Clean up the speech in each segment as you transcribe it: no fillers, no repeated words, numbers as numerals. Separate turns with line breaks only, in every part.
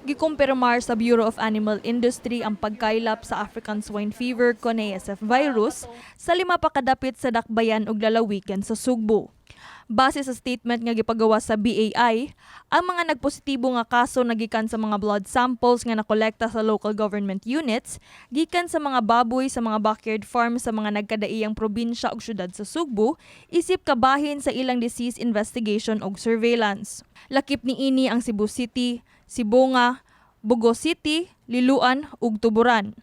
Gikumpirmar sa Bureau of Animal Industry ang pagkaylap sa African Swine Fever kon ASF virus sa lima pa kadapit sa dakbayan ug lalawigan sa Sugbo. Base sa statement nga gipagawa sa BAI, ang mga nagpositibo nga kaso nagikan sa mga blood samples nga nakolekta sa local government units, gikan sa mga baboy sa mga backyard farm sa mga nagkadaiyang probinsya ug syudad sa Sugbo, isip kabahin sa ilang disease investigation ug surveillance. Lakip niini ang Cebu City, Sibonga, Bogo City, Liloan ug Tuburan.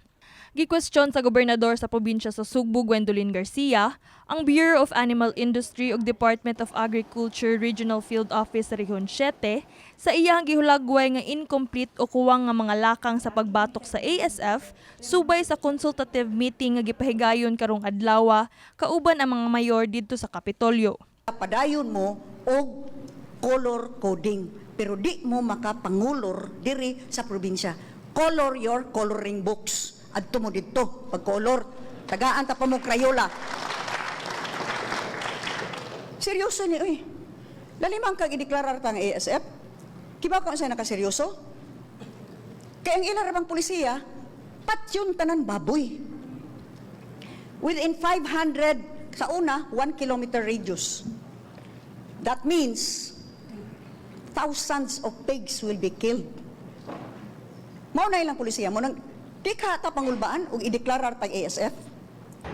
Gikwestiyon sa gobernador sa probinsya sa Sugbo, Gwendolyn Garcia, ang Bureau of Animal Industry ug Department of Agriculture Regional Field Office sa Rehiyon 7 sa iyang gihulagway nga incomplete o kuwang nga mga lakang sa pagbatok sa ASF subay sa consultative meeting nga gipahigayon karong adlaw kauban ang mga mayor didto sa Kapitolyo.
Padayon mo og color coding, pero di mo makapangulor diri sa probinsya. Color your coloring books. Adto mo didto pag color. Tagaan ta pa mo Crayola. Seryoso ni oy. Dali man kag ideklarar ta nga ASF. Kibaw ka sa nakaseryoso? Kay ang ila ra bang polisiya, patyon tanan baboy. Within 500 sa una, 1 kilometer radius. That means thousands of pigs will be killed. Mao na ilang polisiya mo nang di ka ta pangulbaan og ideklarar tag ASF.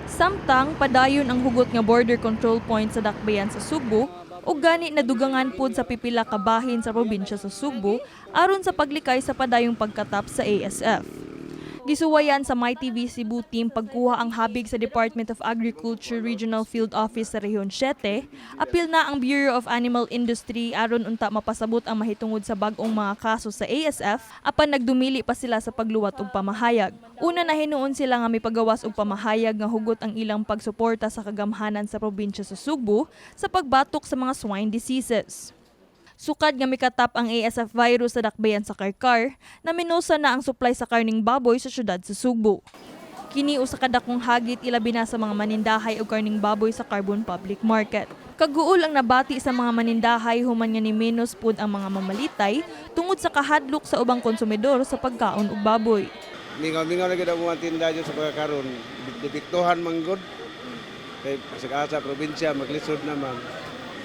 Samtang padayon ang hugot nga border control point sa dakbayan sa Sugbo ug gani nadugangan pod sa pipila ka bahin sa probinsya sa Sugbo aron sa paglikay sa padayong pagkatap sa ASF. Gisuwayan sa MyTV Cebu team pagkuha ang habig sa Department of Agriculture Regional Field Office sa Rehiyon 7, apil na ang Bureau of Animal Industry aron unta mapasabot ang mahitungod sa bag-ong mga kaso sa ASF apan nagdumili pa sila sa pagluwat og pamahayag. Una na hinuon sila nga mipagawas og pamahayag nga hugot ang ilang pagsuporta sa kagamhanan sa probinsya sa Sugbo sa pagbatok sa mga swine diseases. Sukad nga mikatap ang ASF virus sa dakbayan sa Carcar, naminusa na ang supply sa karning baboy sa syudad sa Sugbo. Kini usa ka dakong hagit ilabi na sa mga manindahay og karning baboy sa Carbon Public Market. Kaguol ang nabati sa mga manindahay human nga ni menos pud ang mga mamalitay tungod sa kahadlok sa ubang konsumidor sa pagkaon og baboy.
Mingaw-mingaw na gid ang mga tinda dyan sa pagkakaroon. Depektuhan man gud. Kay sa asa probinsya maglisod naman.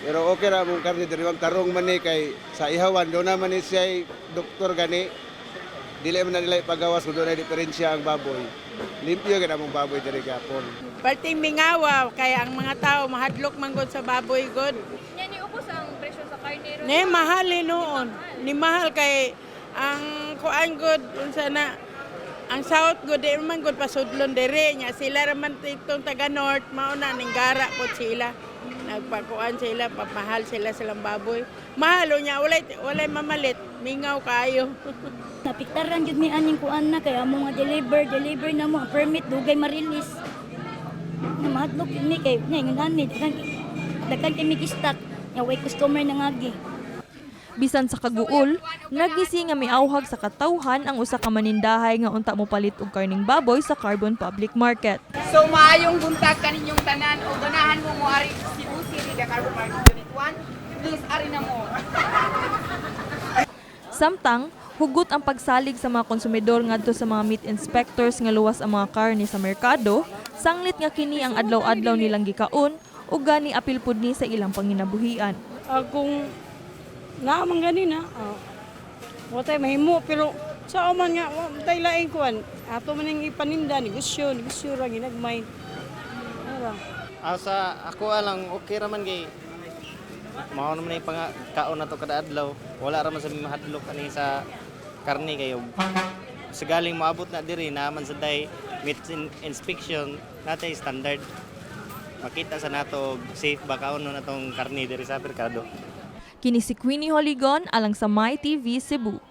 Pero okay ra mong karne diri, ma'am, tarong man ni kay sa ihawan do naman ni siya doktor gani. Dili man na nila ipagawas kung doon na diferensya ang baboy. Limpyo gid among baboy diri gapon.
Perting mingawa kaya ang mga tao mahadlok man gud sa baboy gud.
Nya ni ubos ang presyo sa karne?
Ni mahal eh noon. Ni mahal kay ang kuan gud, unsa na ang South gud, di man gud pasudlon diri nya sila ra man itong taga North, mao na ning gara pod sila. Nagpakuan sila, papahal sila silang baboy. Mahal nya walay mamalit, mingaw kayo.
Napiktaran jud mi aning kuan na kay amo nga deliver deliver na mo ang permit dugay ma-release. Na mahadlok jud mi kay nya ingon ani daghan daghan kay mi stock nya way customer na ngagi.
Bisan sa kaguol, nagisi nga miawhag sa katawhan ang usa ka manindahay nga unta mopalit og karning baboy sa Carbon Public Market.
So maayong buntag kaninyong tanan o ganahan mo mo ari Cebu City, the Carbon Market Unit 1. Please ari na mo.
Samtang, hugot ang pagsalig sa mga konsumidor ngadto sa mga meat inspectors nga luwas ang mga karne sa merkado, sanglit nga kini ang adlaw-adlaw nilang gikaon ug gani apil pud ni sa ilang panginabuhian.
Kung naa man gani na, wa tay mahimo, pero sa man nga wa tay laing kuan ato man ning ipaninda, negosyo negosyo ra ginagmay. Ara.
Sa ako lang okay ra man kay mao naman ay pang kaon na to kada adlaw. Wala ra man sa mahadlok ani sa karne kayo. Sa galing moabot na diri na man sa day meat inspection natay standard. Makita sa nato og safe ba kaon na tong karne diri sa merkado.
Kini si Queenie Holigon alang sa My TV Cebu.